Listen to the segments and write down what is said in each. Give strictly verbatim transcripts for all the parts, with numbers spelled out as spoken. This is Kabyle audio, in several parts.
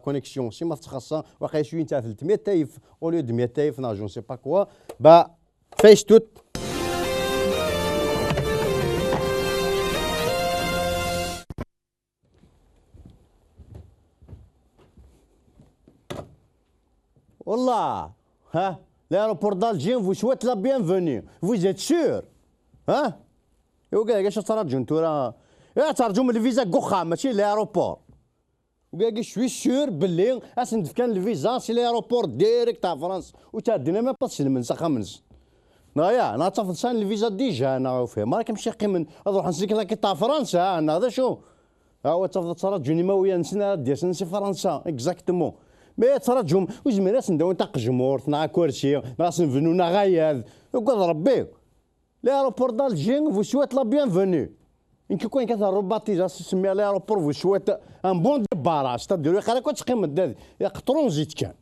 connexion, si ma tettxaṣṣa, waqila suyin ta telt mya tayef, au lieu de mya tayef, neɣ je ne sais pas quoi. Bah, face tout. Wallah, ha, l'aéroport d'Alger, vous souhaite la bienvenue. Vous êtes sûr? Ha? Iwakken acu ad traǧun tura? Ad traǧum lviza deg uxxam, mačči l'aéroport. Wigagi, je suis sûr belli ad sen-d-fkan lviza si l'aéroport direct ɣer Fransa. Ur ttɛeddin ama pas selmen s axxam-nsen. Neɣ ya, neɣ ad tafeḍ sɛan lviza déjà, neɣ ufhim. Ara kem-cciqimen, ad ruḥen seg laki ɣer Fransa, neɣ d acu? Awa, ad tafeḍ ad ttṛaǧun imawlan-nsen ara d-yasen si Fransa, exactement. Mais ad ttṛaǧum, ur zmiren ad sen-d-awin taqejmurt, neɣ akersi, neɣ ad sen-bnun aɣayad. Ugadeɣ Rebbi. L'aéroport d'Alger vous souhaite la bienvenue. Nekk kan kan rebaptiser, semmiɣ l'aéroport vous souhaite un bon départ, c'est-à-dire iqal akk ad teqqimeḍ da, iq transit kan.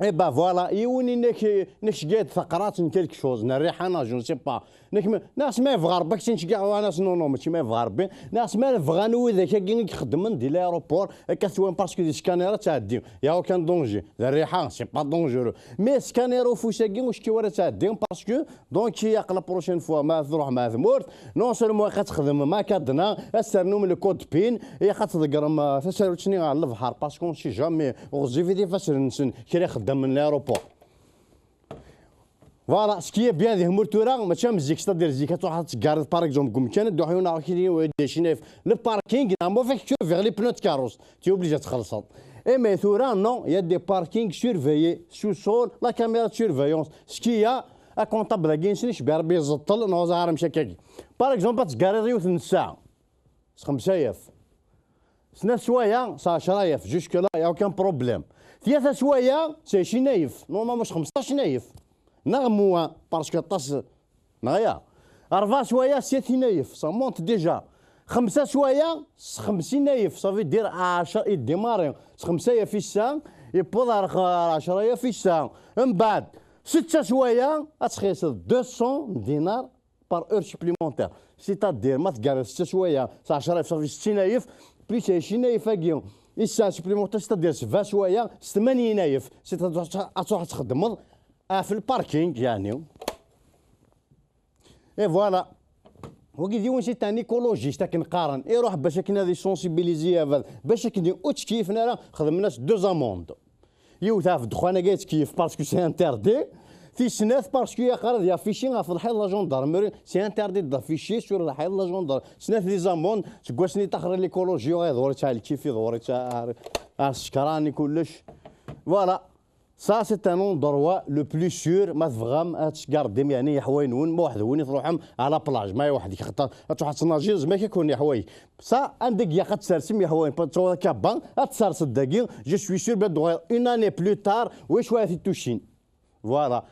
Et ben voilà, yiwen inek, inek sgayet taqrat n quelque chose, n rriḥa, je ne sais pas. Nek, neɣ s ma yebɣa Rebbi ad k-tt-in-ceggeɛ, wa nas, non, non, mačči ma yebɣa Rebbi. Neɣ s ma bɣan widak-agi i ixeddmen di l'aéroport, akka twam parce que di scanner ad tɛeddi. Y a aucun danger. D rriḥa, c'est pas dangereux. Mais scanner ufus-agi ur ckiw ara ad tɛeddi, parce que, donc, ilaq la prochaine fois, ma tṛuḥ ma tmurt, non seulement ilaq ad texdem ma cadenas, ad ternum le code pin, ilaq ad tḍeggrem, euh, tasarut-nni ɣer lebḥer, parce qu'on sait jamais, ɣezzifit ifassen-nsen, kra ixeddamen n l'aéroport. Voilà, ce qui est bien di tmurt tura, mačči am zik, c'est-à-dire zik ad tṛuḥeḍ ad teggareḍ, par exemple, deg umkan, ad d-iruḥ yiwen ar kini, ad d-yacin le parking, neɣ ma fak-k vers les pneus de carrosse, tu es obligé ad txellṣeḍ. Et mais tura, non, il y a des parkings surveillés, sous-sol, la caméra de surveillance. Ce qui y a, akunṭabl-agi-nsen icbi Rebbi iẓeṭṭel, neɣ ẓer amek akkagi. Par exemple, ad teggariḍ yiwet n ssaɛa. S xemsa alaf. Snat swaya, s ɛecra alaf. Jusque-là, y a aucun problème. Tlata swaya, s ɛecrin alaf. Normalement, s xemseṭṭac alaf. Neɣ moins, parce que aṭas, neɣ ya. Rebɛa swaya, s tlatin alaf. Ça monte déjà. Xemsa swaya, s xemsin alaf. Ça veut dire ɛecra, i démarrer. S xemsa alaf i ssaɛa, yewweḍ ar, ar ɛecra alaf i ssaɛa. Mbeɛd, setta swaya, ad txellṣeḍ deux cents dinars par heure supplémentaire. C'est-à-dire, ma tgareḍ setta swaya, s ɛecra alaf, ça fait settin alaf, plus ɛecrin alaf-agi i ssaɛa supplémentaire, c'est-à-dire sebɛa swaya, s tmanyin alaf. C'est-à-dire, ad tṛuḥeḍ ad txedmeḍ, ah, ɣef le parking, yeɛni. Et voilà. Wagi d yiwen, c'est un écologiste, akken qqaren. Iruḥ bac akken ad isensibiliser abad. Bac akken ur ttkeyyfen ara, xedmen-as deux amendes. Yiwet ɣef ddexxan-agi yettkeyyif parce que c'est interdit. Tis snat, parce que yeqqar ad yaffici ɣef lḥiḍ la gendarmerie, c'est interdit d'afficher sur lḥiḍ la gendarmerie. Snat des amendes, seg wass-nni ṭaxer l'écologie, ur iḍur-itt lkif, iḍur-itt ar, ar ssekran i kullec. Voilà. Ça, c'est un endroit le plus sûr, ma tebɣam ad tgardim, yeɛni, yeḥwayen-nwen, ma weḥd-wen i tṛuḥem à la plage, ma weḥd-k, xaṭer ad tṛuḥ ad tnajiḍ, zma k-, kun yeḥwayen. Ça, anda i ilaq ad tsersem yeḥwayen, pa-, tura akka, ba, ad tserseḍ dagi, je suis sûr, belli ad d-tuɣaleḍ une année plus tard, wic wa ad t-id-tuccin. Voilà.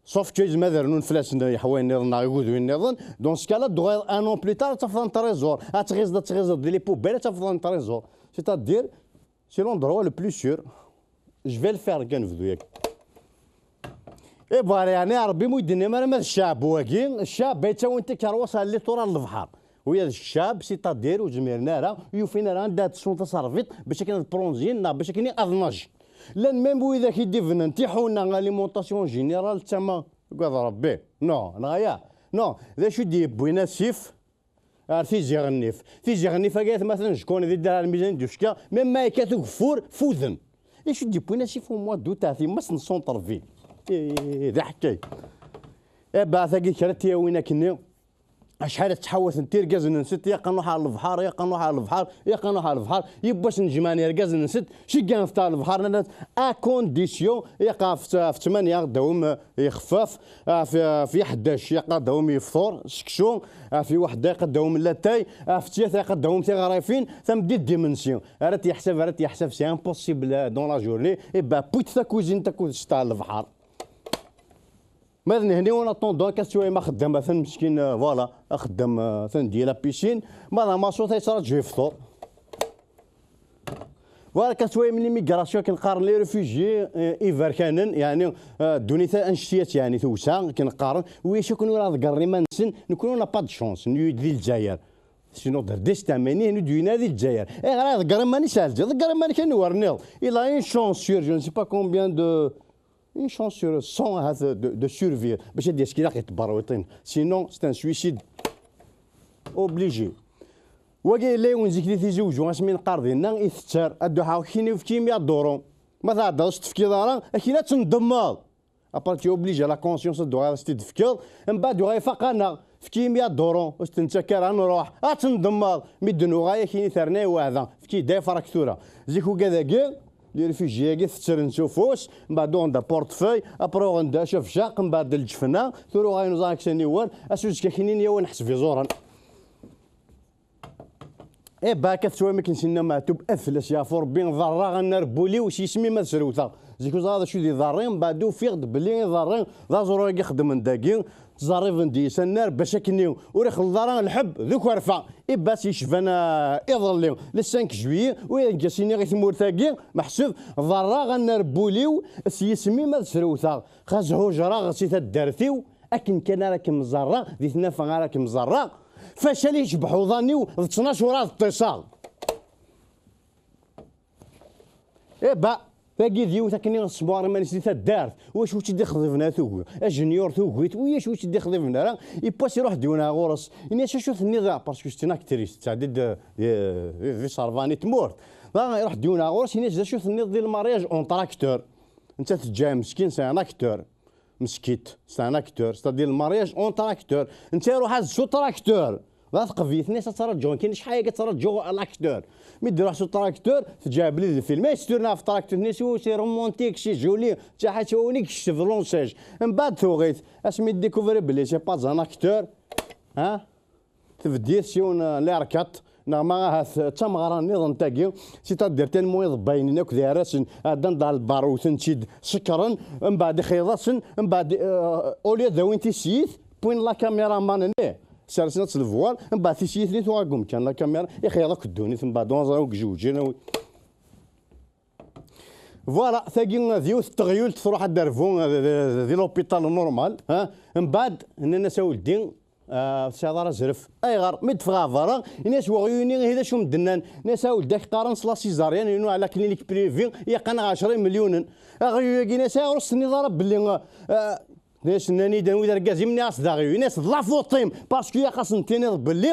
Sauf que zma ad rnun fell-asen yeḥwayen-nniḍen neɣ iguduyen-nniḍen, dans ce cas-là, ad d-tuɣaleḍ un an plus tard, ad tafeḍ un trésor. Ad tɣiẓeḍ, ad tɣiẓeḍ di les poubelles, ad tafeḍ un trésor. C'est-à-dire, c'est l'endroit le plus sûr. Je vais le faire, kan bdu yak. Et voilà, yeɛni, Rebbi mu d-yenna ara ma d ccɛeb wagi, ccɛeb ay yettawin takerwas ar littoral n lebḥer. Wiyaḍ ccɛeb, c'est-à-dire, ur zmiren ara, ur yufin ara anda ad ttsun taserfiṭ, bac akken ad pronzin, neɣ bac akken ad najen. Llan même widak i d-ibnan tiḥuna, alimentation générale, d tama, ugadeɣ Rebbi. Non, neɣ ya? Non, d acu i d-yewwin asif ar Tizi Ɣennif? Tizi Ɣennif-agi, atmaten jkun di Dda Lmizan d-ucka, même ma yekkat ugeffur, fuden. D acu i d-yewwin asif au mois d'août ar timas n centre-ville? Eh, d aḥekkay. Eh ben, tagi kra n tyawin akkenni. Acḥal ad ttḥawatent irgazen-nsent, yaqqa nruḥ ar lebḥer, yaqqa nruḥ ar lebḥer, yaqqa nruḥ ar lebḥer, yiwwas n jemɛen irgazen-nsent, ceggan ɣef tar lebḥer, nnan à condition, yaqqa ɣef t-, ɣef ttmanya ad d-tawim, eh, ixeffaf, ɣef, ɣef iḥeddac yaqqa ad d-tawim yefṭur, seksu, ɣef iweḥda yaqqa ad d-tawim latay, ɣef ttlata yaqqa ad d-tawim tiɣrifin, tameddit d imensi. Ara t-yeḥsab, ara t-yeḥsab, c'est impossible, eh, dans la journée, et ben, put takuzint akked ccṭa ar lebḥer. Ma d Nehni, en attendant, akka s twayem axeddam, atan meskin, euh, voilà, axeddam, euh, atan di la piscine. Ma d Amaṣut ay yettṛaǧu yefṭur. Voilà, akka s twayem l'immigration, akken qqaren les réfugiés, euh, iberkanen, yeɛni, euh, ddunit annect-a, yeɛni tewsa, akken qqaren. Wiyac akken ur ḍeggren iman-nsen, nekkni on n'a pas de chance, nekni di Lezzayer. Sinon, d destin, mais ni nu d-yuɣal di Lezzayer. Ayɣer ara iḍegger iman-is ar Lezzayer? Ḍegger iman-ik anwa nniḍ. Il a une chance sur, je ne sais pas combien de, une chance sur cent, ahat, de, de survivre. Bac ad d-yas kra n tberwiṭin. Sinon, c'est un suicide obligé. Wagi yella yiwen zik di Tizi Uzzu, asmi neqqar dinna, itetter, ad d-uḥeɣ kini, efk-iyi mya duṛu. Ma tɛeddaḍ ur s-t-tefkiḍ ara, akkin ad tendemmeḍ. Après, tu es obligé, la conscience, ad d-uɣal ad s-t-id-tefkiḍ, mbeɛd uɣal ifaq-aneɣ, efk-iyi mya duṛu, ur s-t-nettak ara, ad nruḥ, ad tendemmeḍ. Mi d-nuɣal, akkin terna i wahda, efk-iyi-d ay fraktura. Zik ugad-agi, les réfugiés-agi tettren s ufus, mbeɛd uɣen-d aportefeuille, après uɣen-d acabcaq, mbeɛd lǧefna, tura uɣalen uẓan akk s aniwer, ass uzekka kinin yawen ḥseb iẓuren. Eh bah, akka tettwam akken sinna Meɛtub, ad fell-as yeɛfu Rebbi, ḍerraɣ annar n wul-iw s yisem-im ad srewteɣ. Zik ur ẓriɣ d acu d iḍerri, mbeɛd ufiɣ-d belli iḍerri d aẓru-agi xeddmen dagi, ttẓerriben-d yis annar bac akken ur ixelleḍ ara lḥebb d ukerfa. Eh bah, s yecban, ah, iḍelli, le cinq juillet, u iga s-iniɣ i tmurt-agi, meḥsub, ḍerraɣ annar n wul-iw s yisem-im ad srewteɣ, xas hujreɣ si taddart-iw, akken kan ara kem-ẓerreɣ, di tnafa ara kem-ẓerreɣ, facal icebbeḥ uḍan-iw, d ttnac ur ad ṭṭiseɣ. Eh bah, tagi d yiwet akken i tesmuɣer iman-is di taddart, u acu ur tt-id-ixḍiben ara tugi, ajenyur tugi-t, u acu ur tt-id-ixḍiben ara, ipwas iruḥ-d yiwen ɣur-s, ini-as acu tenniḍ, parce que c'est une actrice, tettɛeddi-d di, di, di ṣṣerban i tmurt. Dɣa iruḥ-d yiwen ɣur-s, ini-as d acu tenniḍ di le mariage en tracteur. Netta teǧǧa meskin, c'est un acteur. Meskit, c'est un acteur, c'est-à-dire le mariage entre acteurs. Netta iruḥ-as s utraktur. Dɣa teqbel-it, tenna-as ad ttraǧuɣ kan acḥal akka ttraǧuɣ l'acteur. Mi d-iruḥ s utraktur, teǧǧa-t belli d lfilm. Ay s-turna ɣef traktur, tenna-as, oh, c'est romantique, c'est joli, d taḥact wawen i yekteb l'enseigne. Mbeɛd tuɣ-it, asmi d-découvrir belli c'est pas un acteur, hein? Tbedd-it s yiwen, euh, l'erkat, neɣ ma ahat d tameɣra nniḍen tagi, c'est-à-dire tellement iḍebbayen akk d yarasen, ɛeddan-d ɣer lbar, wten-tt-id, sekkren, mbeɛd ixeyyḍ-asen, mbeɛd, euh, au lieu d-awin tissit, wwin la caméra man-nni, sersen-tt le voile, mbeɛd tissit-nni tuɣ agum kan la caméra, ixeyyḍ akk ddunit, mbeɛd ur neẓri wi yejewǧen, wi. Voilà, tagi d yiwet n teɣyult truḥ ad d-terbu, euh, di, di, di l'hôpital normal, hein? Mbeɛd, nnan-as a weldi, Ah, ur tesɛiḍ ara azref. Ayɣer? Mi d-ffɣeɣ ɣer berra, ini-as weɣyul-nni, ihi d acu m-d-nnan? Ini-as a weldak, qqaren-as la césarienne, inu ɛla clinique privée, yeqqan-aɣ ɛecra imelyunen. Aɣyul-agi, ini-as ayɣer ur s-tenniḍ ara belli, ah, ini-as nnan-iyi-d anwi d argaz-im, nniɣ-as d aɣyul. Ini-as d la faute-im, parce que ilaq ad sen-tiniḍ belli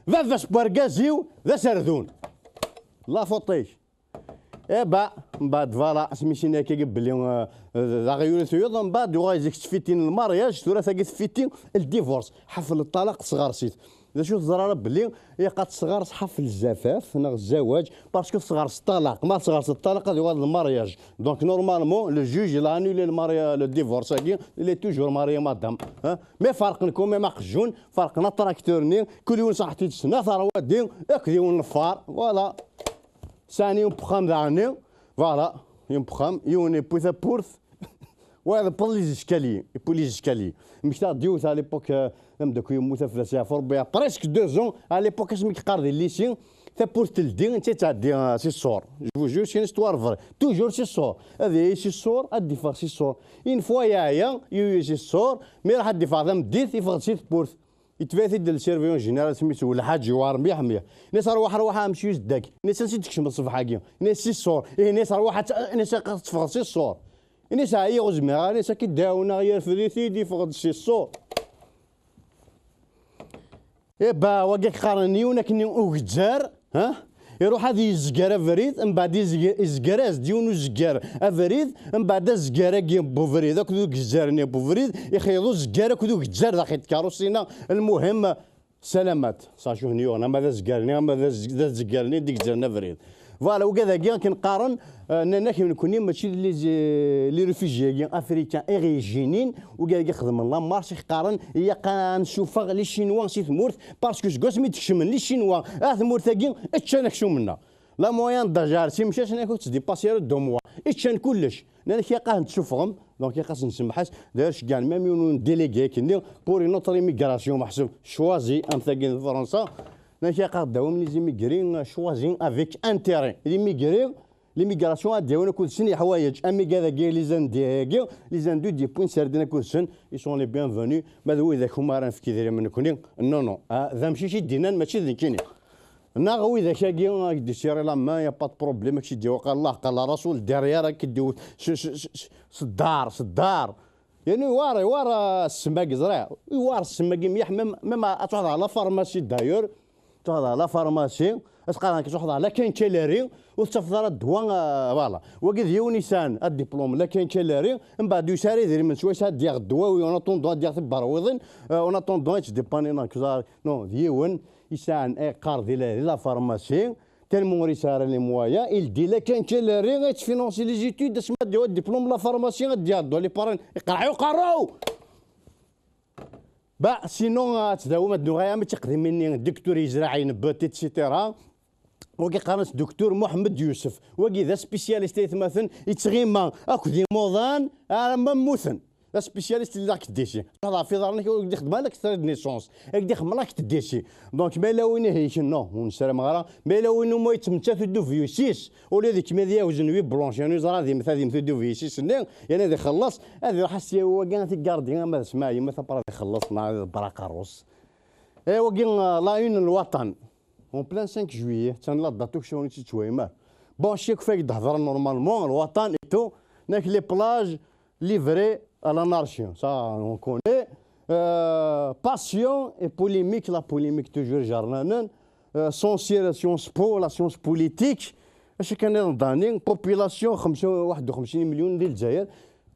baba-s n wergaz-iw d aserdun. La faute-ik. Eh bah, mbeɛd, voilà, asmi s-ini akka belli, euh, d aɣyul i tuyeḍ, mbeɛd yuɣal zik tfiti n lmaryaj, tura tagi tfiti n ldivorce, ḥafel ṭṭalaq, tesɣers-it. D acu teẓra ara belli ilaq ad tesɣers ḥafel zafaf neɣ zzawaǧ, parce que tesɣers ṭṭalaq, ma tesɣers ṭṭalaq ad yuɣal d lmaryaj. Donc normalement, le juge, il a annulé le mariage, le divorce-agi, il est toujours marié, madame. Hein? Mais ferqen quand même aqjun, ferqen attracteur-nni, kul yiwen ṣaḥet-it snat rwadi, akked yiwen lfar, voilà. Sɛan yiwen n uxxam daɣen-nni, voilà, yiwen n uxxam, yiwen yewwi tawwurt, wayeḍ yewweḍ les escaliers, yewwi les escaliers. Mmektaɣ-d yiwet à l'époque, euh, d ameddakel yemmut, ad fell-as yeɛfu Rebbi, il y a presque deux ans, à l'époque asmi yeqqar di lycée, tawwurt teldi, netta yettɛeddi, euh, si ṣṣur. Je vous jure, c'est une histoire vraie. Toujours si ṣṣur. Ad yili si ṣṣur, ad d-iffeɣ si ṣṣur. Une fois yeɛya, yugi si ṣṣur, mi iruḥ ad d-iffeɣ tameddit, iffeɣ-d si tewwurt. Yetba-t-id le surveillant général, isem-is Lḥaǧi, yewɛer mliḥ mliḥ. Ini-as rwaḥ, rwaḥ a monsieur Zdek. Ini-as ansi d-tkecmeḍ ṣṣbeḥ-agi? Ini-as si ṣṣur. Ih, ini-as rwaḥ ad t-, ini-as ad teffɣeḍ si ṣṣur. Ini-as ɛyiɣ ur zmireɣ ara, ini-as ad k-id-ɛawneɣ, yerfed-it-id, yeffeɣ-d si ṣṣur. Eh bah, wagi qqaren yiwen akken ugezzar, ha? Iruḥ ad yezger abrid, mbeɛd yezg-, yezger-as-d yiwen uzeggar abrid, mbeɛd azeggar-agi n ubrid akked ugezzar-nni n ubrid, ixeyyḍ uzeggar akked ugezzar daxel tkeṛṛust-inna. Lmuhim, salamat. Sacu hni yuɣen, ama d azeggar-nni, ama d az-, d azeggar-nni d-igezzren abrid. Voilà, ugad-agi akken qqaren, euh, nnan-ak nekkni mačči d les, les réfugiés-agi africains origines, ugad-agi xedmen la marche, i qqaren, ilaq ad nsufeɣ les Chinois si tmurt, parce que seg wasmi d-kecmen les Chinois ar tmurt-agi, ččan aksum-nneɣ. La moyenne d'âge ar simcac, nnan-ak ur ttdipasi ara deux mois. Ččan kullec. Nnan-ak ilaq ad ten-tessufɣem, donc ilaq ad sen-tsemḥes. D'ailleurs, ceggɛen même yiwen n délégué akkenni pour une autre immigration, meḥsub choisie, am tagi n Fransa. Nnan-ak ilaq ad d-tawim les immigrés, euh, choisis avec intérêt. L'immigré, L'immigration ad d-yawin akked-sen yeḥwayeǧ, amiga dagi, les Indiens-agi, les Indiens d-yewwin serdin akked-sen, ils sont les bienvenus. Ma d widak umi ara nefk idrimen nekni, non, non. Ah, d amcic i d-yennan, mačči d nekkini. Neɣ widak-agi, ak-d-isiri la main, y a pas de problème, ak-d-iwaq Allah, qala Rasul, derrière, ak-d-iwet s, s, s, s, s ddaṛ, s ddaṛ. Yani, iwar, iwar, ah, ssem-agi, ẓriɣ. Iwar ssem-agi mliḥ, même, même ad truḥeḍ ɣer la pharmacie, d'ailleurs. Truḥeḍ ɣer la pharmacie, ad s-qqaren-ak truḥeḍ ɣer la quincaillerie, ur tettafeḍ ara ddwa, ah, voilà. Wagi d yiwen yesɛan adiplum la quincaillerie, mbeɛd ur yesɛi ara idrimen, swayes ad d-yaɣ ddwawi, en attendant ad d-yaɣ tiberwiḍin, ah, en attendant ad yettdipani, non, d yiwen yesɛan, eh, yeqqar di la, di la pharmacie, tellement ur yesɛi ara les moyens, il dit la quincaillerie ad tfinancer les études, asmi ad d-yawi diplôme la pharmacie, ad d-yaɣ ddwa, les parents, iqreɛ uqerru! Bah, sinon, ad tdawim, ad nuɣal am tiqdimin-nni, docteur yezraɛen, bet, et cetera. Wagi qqaren-as docteur Mohamed Youssouf. Wagi d aspécialiste, ay atmaten, yettɣima akked imuḍan arma mmuten. D aspécialiste di la K D C. Truḥeḍ ɣef iḍarren-ik, ur ak-d-ixdem ara l'acte de naissance, ak-d-ixdem l'acte de décès. Donc, ma yella win ihiken, non, ur nessaram ara. Ma yella win umi yettmettat uduvyus-is, ula d kemm ad yawzen huit blanche, yani ẓra ad yemmet, ad yemmet uduvyus-is-nni, yani ad ixelleṣ, ad iruḥ ad s-yawi wagi, ad t-igardi, ama d asma yemmet, après ad ixelleṣ, neɣ ad iḍebber aqerru-s. Eh, wagi, euh, la une n lwaṭan. En plein cinq juillet, attan la date ur tt-yettwayem ara. Bon, chaque fois i d-hedren normalement, lwaṭan et tout, nek les plages livrées à l'anarchie. Ça, on connaît. Euh, passion et polémique, la polémique toujours jarnanen. Euh, censure, Sciences Po, la science politique. Acu kan iḍ dani, population xemsa, waḥed u xemsin million di Lezzayer.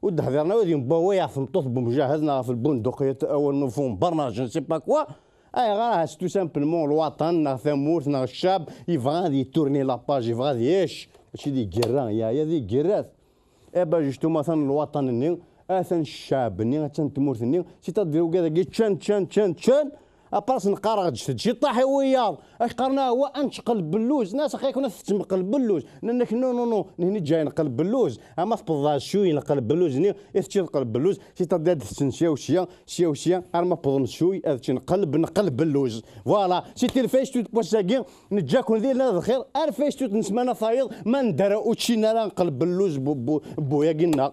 Ur d-hdiren ara, ad yembawa ɣef tmeṭṭut bumjahed neɣ ɣef lbunduqiyat, awal n ufumber neɣ je ne sais pas quoi. Ayɣer? Ahat tout simplement lwaṭan neɣ tamurt neɣ ccab yebɣa ad yetturni la page, yebɣa ad yečč, mačči di gerra, yeɛya di gerrat. Eh ben, justement, atan lwaṭan-nni, atan ccab-nni, atan tmurt-nni, c'est-à-dire wigad-agi ččan, ččan, ččan, ččan, après neqqar-aɣ ǧǧet-d ciṭaḥ i wiyaḍ, ak qqaren-aɣ wa ad nečč qelbelluz, nas axir-ken ad tettmem qelbelluz, nnan-ak non, non, non, nehni ǧǧayen qelbelluz, ama tewwḍeḍ ɣer ccuy n qelbelluz-nni, i teččiḍ qelbelluz, c'est-à-dire ad tetten sya u sya, sya u sya, arma wwḍen ccuy, ad ččen qelb n qelbelluz. Voilà, c'était le Facebook n wass-agi, neǧǧa-ken di lxir, ar Facebook n ssmana tayeḍ, ma nedder ur ččin ara qelbelluz bu, bu, bu yagi-nneɣ.